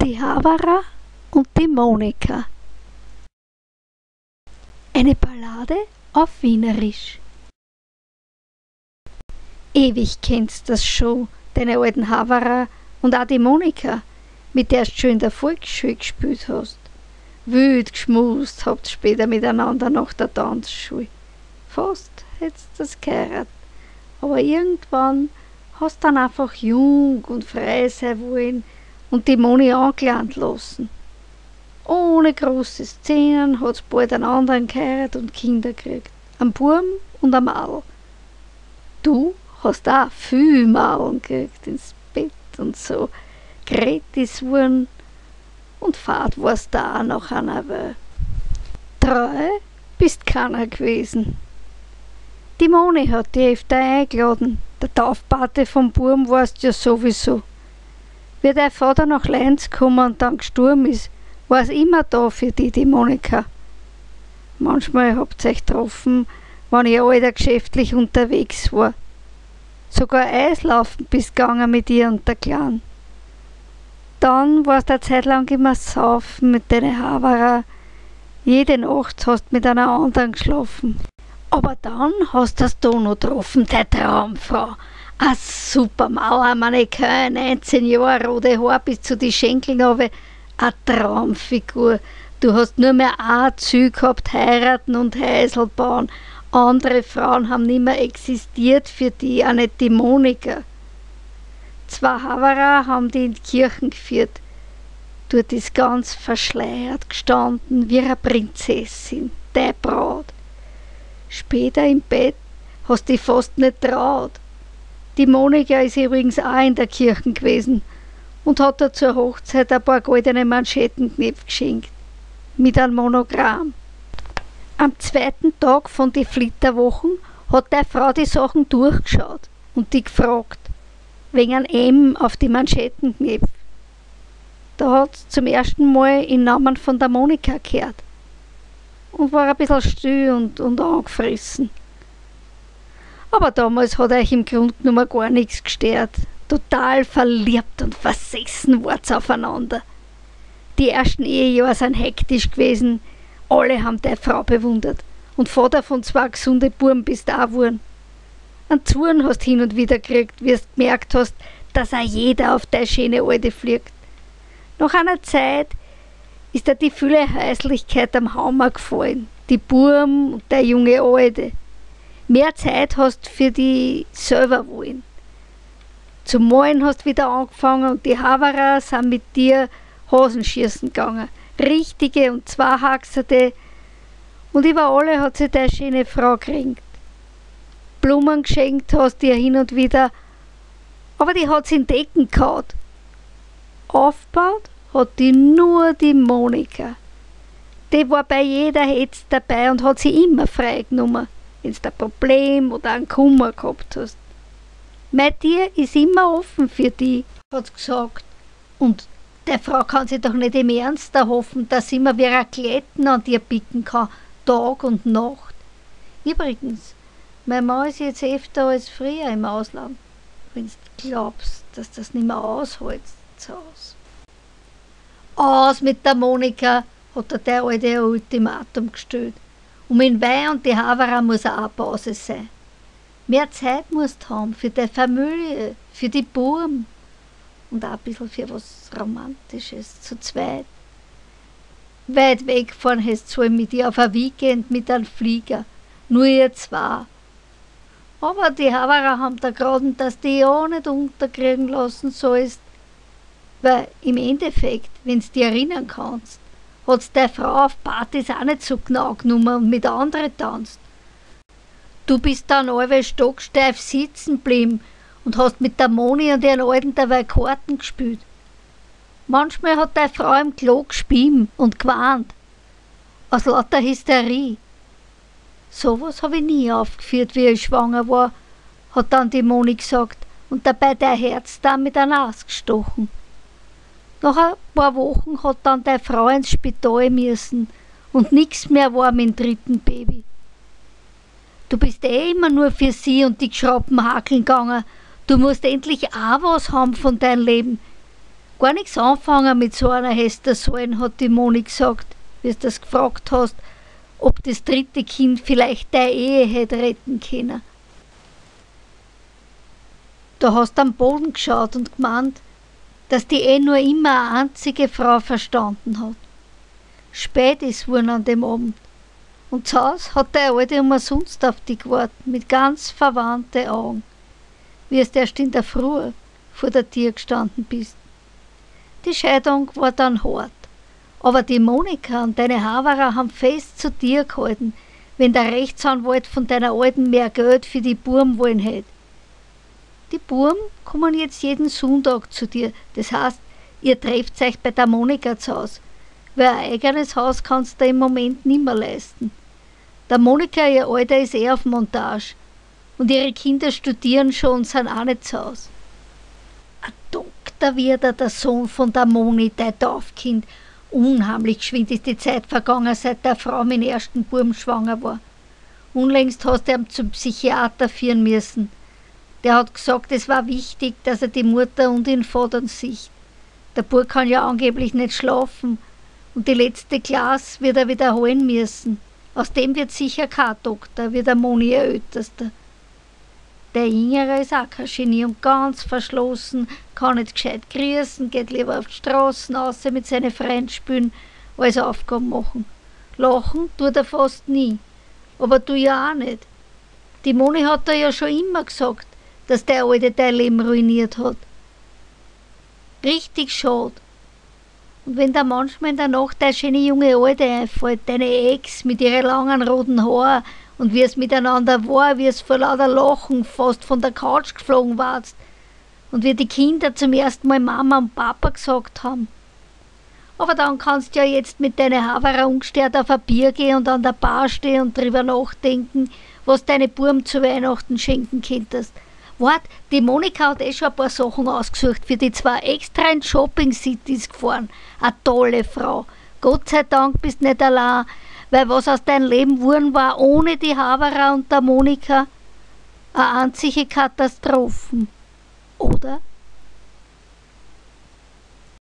Die Havara und die Monika. Eine Ballade auf Wienerisch. Ewig kennst das schon, deine alten Havara und auch die Monika, mit der du schon in der Volksschule gespielt hast. Wild geschmust habt später miteinander nach der Tanzschule. Fast hättest das geheiratet. Aber irgendwann hast dann einfach jung und frei sein wollen und die Moni angelernt lassen. Ohne große Szenen hat's bald einen anderen geheiratet und Kinder gekriegt. Am Burm und am Madel. Du hast auch viel Madeln gekriegt, ins Bett und so. Geredet ist worden und fad warst da auch nach einer Weile. Treu bist keiner gewesen. Die Moni hat dich öfter eingeladen. Der Taufpate vom Burm warst ja sowieso. Wie dein Vater nach Leins gekommen und dann gestorben ist, war's immer da für dich, die Monika. Manchmal habt ihr euch getroffen, wenn ich alter geschäftlich unterwegs war. Sogar Eislaufen bist gegangen mit ihr und der Kleinen. Dann warst du eine Zeit lang immer saufen mit deinen Havara. Jede Nacht hast mit einer anderen geschlafen. Aber dann hast du das da noch getroffen, deine Traumfrau. Eine super Mauer, Mannequin, 19 Jahre, rote Haar bis zu die Schenkeln runter. Eine Traumfigur. Du hast nur mehr ein Ziel gehabt, heiraten und Häusl bauen. Andere Frauen haben nicht mehr existiert für die, auch nicht die Monika. Zwei Havara haben die in die Kirchen geführt. Dort ist ganz verschleiert gestanden, wie eine Prinzessin, deine Braut. Später im Bett hast dich fast nicht traut. Die Monika ist übrigens auch in der Kirche gewesen und hat ihr zur Hochzeit ein paar goldene Manschettenknöpfe geschenkt. Mit einem Monogramm. Am zweiten Tag von die Flitterwochen hat deine Frau die Sachen durchgeschaut und die gefragt, wegen einem M auf die Manschettenknöpfe. Da hat sie zum ersten Mal den Namen von der Monika gehört und war ein bisschen still und angefressen. Aber damals hat euch im Grunde genommen gar nichts gestört. Total verliebt und versessen wart's aufeinander. Die ersten Ehejahre sind hektisch gewesen. Alle haben deine Frau bewundert. Und Vater von zwei gesunden Buben bist auch geworden. Einen Zorn hast hin und wieder gekriegt, wie du gemerkt hast, dass auch jeder auf deine schöne Alte fliegt. Nach einer Zeit ist dir die viele Häuslichkeit am Hammer gefallen. Die Burm und der junge Alte. Mehr Zeit hast für die selber wollen. Zum Malen hast wieder angefangen und die Havara sind mit dir Hosenschießen gegangen. Richtige und zweihaxerte. Und über alle hat sich deine schöne Frau geringt. Blumen geschenkt hast dir hin und wieder, aber die hat sie in Decken gehauen. Aufgebaut hat die nur die Monika. Die war bei jeder Hetze dabei und hat sie immer freigenommen, wenn du ein Problem oder einen Kummer gehabt hast. Mein Tier ist immer offen für die, hat sie gesagt. Und der Frau kann sich doch nicht im Ernst erhoffen, dass sie immer wie Racletten an dir picken kann, Tag und Nacht. Übrigens, mein Mann ist jetzt öfter als früher im Ausland. Wenn du glaubst, dass das nicht mehr aushältst zu Hause. Aus mit der Monika, hat der Alte ein Ultimatum gestellt. Und mit dem Wein und die Havara muss auch eine Pause sein. Mehr Zeit musst du haben für deine Familie, für die Burm und auch ein bisschen für was Romantisches zu zweit. Weit wegfahren hättest du mit ihr auf ein Weekend mit einem Flieger, nur ihr zwei. Aber die Havara haben da geraten, dass die ja nicht unterkriegen lassen sollst. Weil im Endeffekt, wenn du dich erinnern kannst, hat's deine Frau auf Partys auch nicht so genau genommen und mit anderen tanzt. Du bist dann allweil stocksteif sitzen geblieben und hast mit der Moni und ihren Alten dabei Karten gespielt. Manchmal hat deine Frau im Klo gespielt und gewarnt. Aus lauter Hysterie. Sowas hab ich nie aufgeführt, wie ich schwanger war, hat dann die Moni gesagt und dabei dein Herz dann mit einer Axt gestochen. Nach ein paar Wochen hat dann deine Frau ins Spital müssen und nix mehr war mit dem dritten Baby. Du bist eh immer nur für sie und die geschraubten Hakeln gegangen. Du musst endlich auch was haben von deinem Leben. Gar nix anfangen mit so einer hättest du sollen, hat die Moni gesagt, wie du das gefragt hast, ob das dritte Kind vielleicht deine Ehe hätte retten können. Da hast du am Boden geschaut und gemeint, dass die eh nur immer eine einzige Frau verstanden hat. Spät ist worden an dem Abend. Und zu Hause hat der Alte umsonst auf die gewartet, mit ganz verwandten Augen, wie es erst in der Früh vor der Tür gestanden bist. Die Scheidung war dann hart. Aber die Monika und deine Haverer haben fest zu dir gehalten, wenn der Rechtsanwalt von deiner Alten mehr Geld für die Burm wollen hätte. Die Burm kommen jetzt jeden Sonntag zu dir. Das heißt, ihr trefft euch bei der Monika zu Hause, weil ein eigenes Haus kannst du im Moment nimmer leisten. Der Monika, ihr Alter, ist eh auf Montage. Und ihre Kinder studieren schon und sind auch nicht zu Hause. Ein Doktor wird er, der Sohn von der Moni, dein Taufkind. Unheimlich geschwind ist die Zeit vergangen, seit der Frau mit dem ersten Burm schwanger war. Unlängst hast du ihn zum Psychiater führen müssen. Der hat gesagt, es war wichtig, dass er die Mutter und den Vater sieht. Der Bub kann ja angeblich nicht schlafen und die letzte Klasse wird er wiederholen müssen. Aus dem wird sicher kein Doktor, wird der Moni ihr Ältester. Der Jüngere ist auch kein Genie und ganz verschlossen, kann nicht gescheit grüßen, geht lieber auf die Straßen raus mit seinen Freunden spielen, als Aufgaben machen. Lachen tut er fast nie, aber du ja auch nicht. Die Moni hat da ja schon immer gesagt, dass der Alte dein Leben ruiniert hat. Richtig schade. Und wenn da manchmal in der Nacht deine schöne junge Alte einfällt, deine Ex mit ihren langen roten Haaren und wie es miteinander war, wie es vor lauter Lachen fast von der Couch geflogen warst und wie die Kinder zum ersten Mal Mama und Papa gesagt haben. Aber dann kannst du ja jetzt mit deinen Haverer ungestört auf ein Bier gehen und an der Bar stehen und drüber nachdenken, was deine Burm zu Weihnachten schenken könntest. Wart, die Monika hat eh schon ein paar Sachen ausgesucht, für die zwei extra in Shopping Cities gefahren. Eine tolle Frau. Gott sei Dank bist nicht allein, weil was aus deinem Leben geworden war ohne die Haverer und der Monika, eine einzige Katastrophe. Oder?